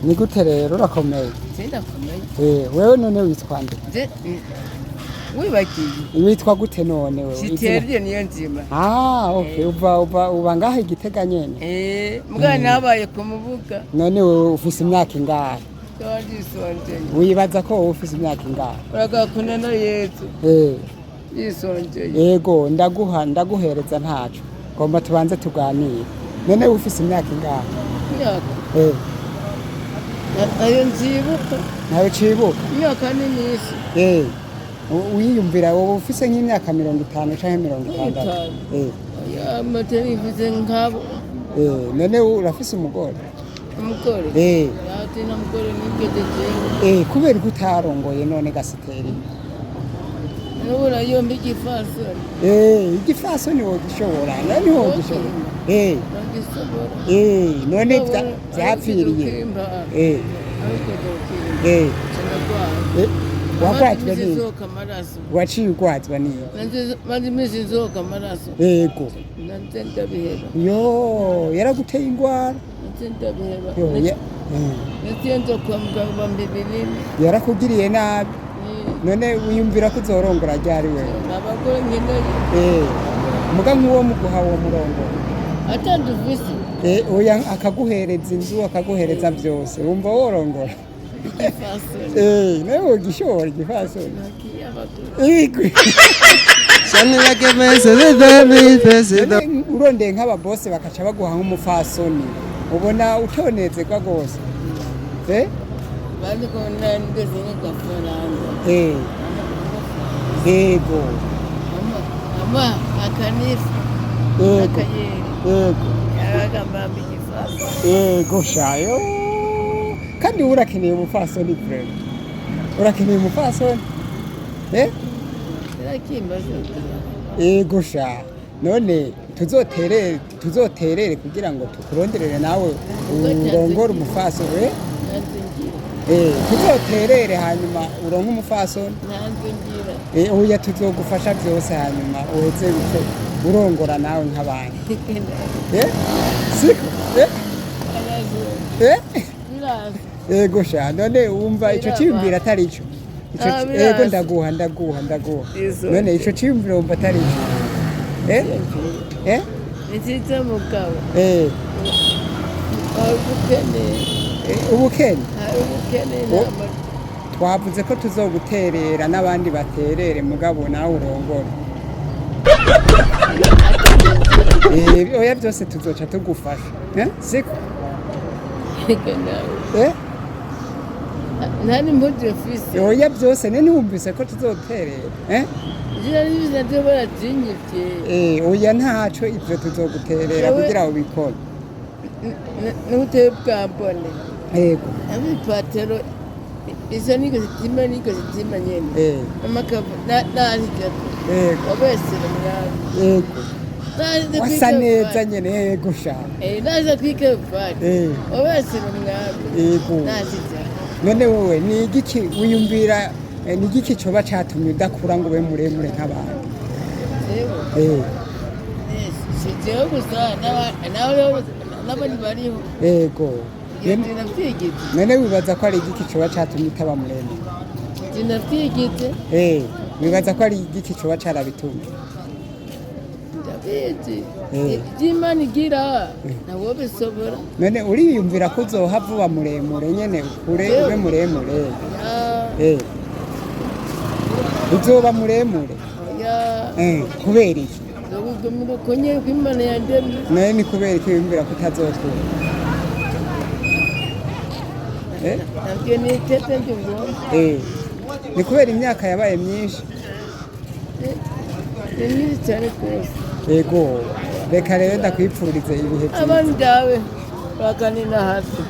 Ni gute rero, urakomeye? Sindakomeye. Wewe none witwa nde? Je wibagiye? Witwa gute none wewe? Siterye niyo nzima. Ah, okay, uva uba ngaho Igitega nyene? Eh, mugana nabaye ku mubuga. None wewe ufise imyaka ingahe? Ndisonjeye. Wibaza ko wowe ufise imyaka ingahe? Uragakunda na Yesu. Ndisonjeye. Yego, ndaguha, ndaguhereza ntaco. Ngomba tubanze tuganire. None ufise imyaka ingahe? Imyaka ayo nzibuka. Ntawe cibuka? Imyaka ni myinshi. Wiyumvira wowe ufise nk'imyaka 50 canke 60? Itanu. Amatari mfise nkabo. None urafise umugore? Umugore? Ati nta mugore nigeze jewe. Kubera ko utarongoye none gasiteri? N'ubu nayomba igifasoni. Igifasoni wogishobora, none wogishobora. Nagisobora. None vyapfiriye. Ndagwaye. Wagwatwa niki? Nzoka amaraso. Waciye ugwatwa niki? Maze iminsi nzoka amaraso. Yego. Nanze ndabiheba. Yo, yaraguteye ingwara. Nanze ndabiheba. Yo, Nagiye nzo kwa muganga bampa ibinini. Yarakugiriye nabi. None wiyumvira ko uzorongora ryari wewe? Abagore nkeneye. Muga nk'uwo muguha uwo murongora. Atanduvise. Oya, akaguhereza inzu, akaguhereza byose, wumva worongora? Igifasoni. Nawe wogishobora igifasoni. Nakiye abagore. Igwi. None None urondeye nk'ababose bakaca baguha nk'umufasoni, ubona utonezerwa rwose? Bazi ko ndeze nk'agafaranga. Yego. Ama akanifu. Yego. Akayeri. Yego. Yaragambamba igifasoni. Yego shayo, kandi uba urakeneye umufasoni, vraiment urakeneye umufasoni. Yarakimbaza. Yego sha, none tuzoterere, tuzoterere kugira ngo tukuronderere nawe urongore umufasoni. Nanze ngira. Tuzoterere hanyuma uronke umufasoni. Nanze ngira. Oya, tuzogufasha byose, hanyuma uheze uce urongora nawe nk'abandi. Siko? Biraza. Yego sha, none wumva ico Biraba. ciyumvira atari ico? Ah, Yego. biraza. Ndaguha, ndaguha, ndaguha. Izo. None ico ciyumviro wumva atari ico? Ni nziza mugabo. Hari ubukene. Ubukene? Hari ubukene. Oh. Nta Twavuze ko tuzoguterera n'abandi baterere, mugabo nawe urongore. Oya, byose tuzoca tugufasha. Siko? Nawe. Nta n'impuzu mfise. Oya, byose none wumvise ko tuzoterera? Ivyo nari mfise navyo barazinyivye. Oya, ntaco, ivyo tuzoguterera kugira ubikore. N'ubutebe bwambone. Yego. Ipataro isa n'ikositima, n'ikositima nyene. Amakavu nazijako. Yego. Wabesera mwami. Yego. Naze Wasa neza nyene, yego sha. Naze kwikaruvati. Wabesera mwami. Yego. Nazijako. None wowe ni igiki wiyumvira, ni igiki coba catumye udakura ngo ube muremure nk'abandi? Jewe. Si jewe gusa, n'abandi bariho. Yego. Nge navyigeze. None wibaza ko ari igiki coba catumye utaba muremure? Nje navyigeze. Wibaza ko ari igiki coba carabitumye? Ndabizi. Ivyo Imana igira ntawo bisobora. None uriyumvira ko uzohava uba muremure nyene, ukure ube muremure? Ya. Uzoba muremure? Ya. Kubera iki? Nzokugumira uko nyene uko Imana yandemye. Nawe ni kubera iki wiyumvira ko utazokura? Ntabwo nitete njye ngomba. Ni kubera imyaka yabaye myinshi? Ni myinshi cyane rwose. Yego, reka rero ndakwipfurize ibihe byiza. Abandi dawe bakanina hasi.